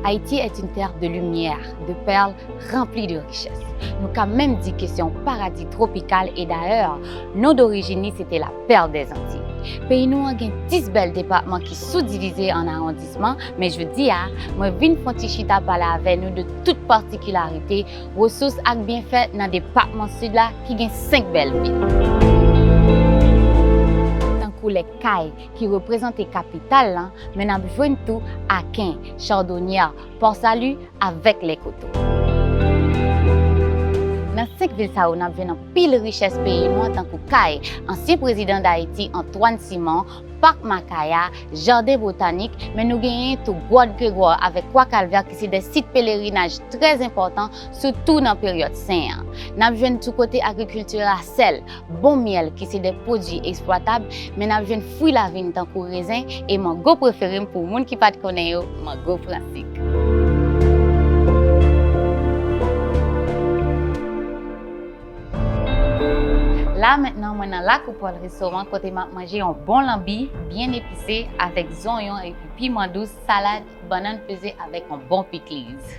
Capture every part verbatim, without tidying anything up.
Haïti est une terre de lumière, de perles remplies de richesses. Nou ka menm di ke se yon paradi twopikal e dayè, non dorijin li se te la Perle des Antilles. Peyi nou an gen dis bèl depatman ki soudivize an awondisman, men jodi a, mwen vin fè yon ti chita pale avè nou de tout patikilarite, resous ak byenfè nan depatman Sid la ki gen senk bèl vil. Tankou lè kay ki reprezante kapital lan, men n ap jwenn tou Aken, Chardonnière, Port Salut avèk Lè Koto. Nan senk vil sa yo, n ap jwenn anpil richès peyi nou an tankou kay ansyen prezidan Dayiti Antoine Simon, Pak Makaya, Jaden Botanik, men nou genyen tou Gwòt Gregwa avèk Kwa Kalvè ki se de sit pelerinaj trè enpòtan, sitou nan peryòd sen an. N ap jwenn tou kote agrikilti la sèl, bon myèl ki se de pwodui eksplwatab, men n ap jwenn fwi lavin tankou rezen e mango prefere m pou moun ki pa t konnen yo, mango fransik. La mentnan, mwen nan Lakoupòl Restoran kote m ap manje yon bon lanbi byen epise avèk zonyon epi piman dous, salad, bannann peze avèk yon bon pikliz.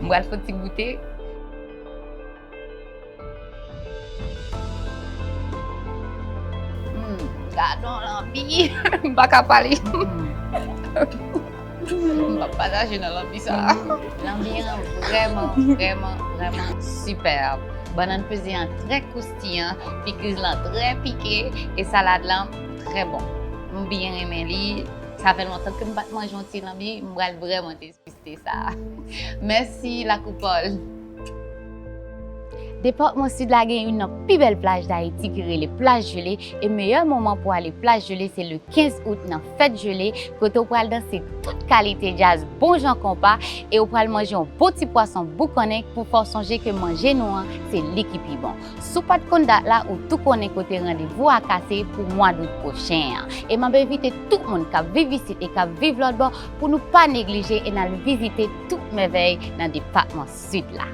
M pral fè yon ti goute. Hmm, gadon lanbi. M pa ka pale. M ap pataje nan lanbi sa. Lanbi an vrèman, vrèman, vrèman sipèb. Bannann peze an trè koustiyan, pikliz lan trè pike, e salad lan trè bon. M byen renmen li. Sa fè lontan ke m pa t manje yon ti lanbi, m pral vrèman teste sa. Mèsi, Lakoupòl. Depatman Sid la gen youn nan pi bèl plaj Dayiti ki rele Plaj Jele, e meyè moman pou ale Plaj Jele se le kenz out nan fèt jele, kote w pral danse tout kalite djaz, bon jan konpa, e w pral manje yon bon ti pwason boukannen pou fè w sonje ke manje nou an, se li ki pi bon. Si w pa t konn dat la, ou tou konnen kote randevou a kase pou mwa dout pwochen an. E m ap envite tout moun k ap viv isit e k ap viv lòtbò pou nou pa neglije e n al vizite tout mèvèy nan depatman Sid la.